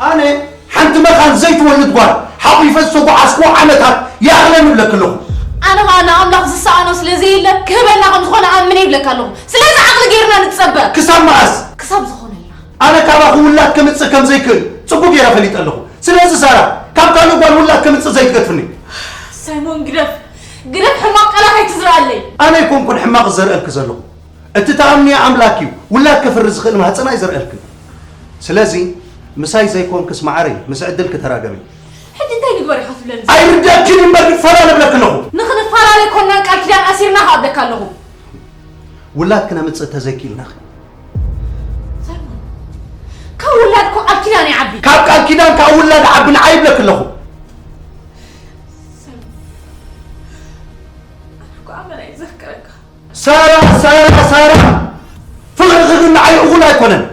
ኣነ ሓንቲ መኻን ዘይትወልድ ጓል ሓቑፈ ዝተጓዓዝኩዎ ዓመታት ይኣኽለኒ እብለኪ ኣለኹ። ኣነ ኸኣ ንኣምላኽ ዝሰኣኖ ስለ ዘየለ ክህበና ከም ዝኾነ ኣምነ ይብለካ ኣለኹ። ስለዚ ዓቕሊ ጌርና ንጸበ። ክሳብ መኣስ? ክሳብ ዝኾነልና። ኣነ ካባኺ ውላድ ከምጽእ ከም ዘይክእል ጽቡቕ ጌረ ፈሊጠ ኣለኹ። ስለዚ ሳራ፣ ካብ ካልእ ጓል ውላድ ከምጽእ ዘይትገድፍኒ። ሳይሞን ግደፍ፣ ግደፍ ሕማቕ ቃላት ኣይትዝርኣለይ። ኣነ ኣይኮንኩን ሕማቕ ዝዘርእልኪ ዘለኹ። እቲ ትኣምንዮ ኣምላክ እዩ ውላድ ከፍሪ ዝኽእል ማህፀን ኣይዘርእልክን። ስለዚ ምሳይ ዘይኮንክስ ማዓረይ ምስ ዕድልኪ ተራገሚ። ሕጂ እንታይ ንግበር ኢኻ ትብለኒ? ኣይርደክን እምበር ንፈላለ እብለኪ ኣለኹ። ንኽንፈላለ ኣይኮንናን ቃል ኪዳን ኣሲርና ከኣ እብለካ ኣለኹ። ውላድ ክነምፅእ ተዘይክኢልናኺ። ሳይሞን፣ ካብ ውላድ እኮ ቃል ኪዳን ይዓቢ። ካብ ቃል ኪዳን ካብ ውላድ ዓቢ ንዓይ እብለኪ ኣለኹ። ሳይሞን፣ ኣነ እኮ ኣመና እየ ዘፍቅረካ። ሳራ ሳራ ሳራ፣ ፍቕርኺ ግን ንዓይ እኹል ኣይኮነን።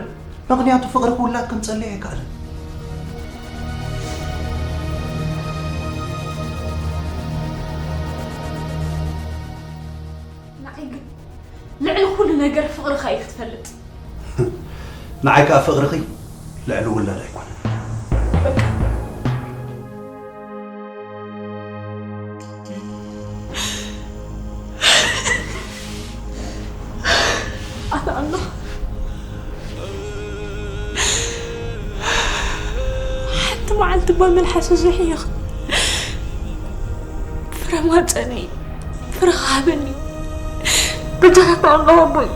ምኽንያቱ ፍቕርኺ ውላድ ከምፀለይ ኣይከኣልን። ንዓይ ግን ልዕሊ ኩሉ ነገር ፍቕርኻ እዩ ክትፈልጥ። ንዓይ ከዓ ፍቕርኺ ልዕሊ ውላድ ኣይኮነን። ኣነ ኣምላኽ ሓንቲ መዓልቲ እባ መልሓሱ ዝሕይኽ ፍረ ማፀነይ ፍረ ሃበኒ። በጃኻ ኣምላኽ ኣቦይ።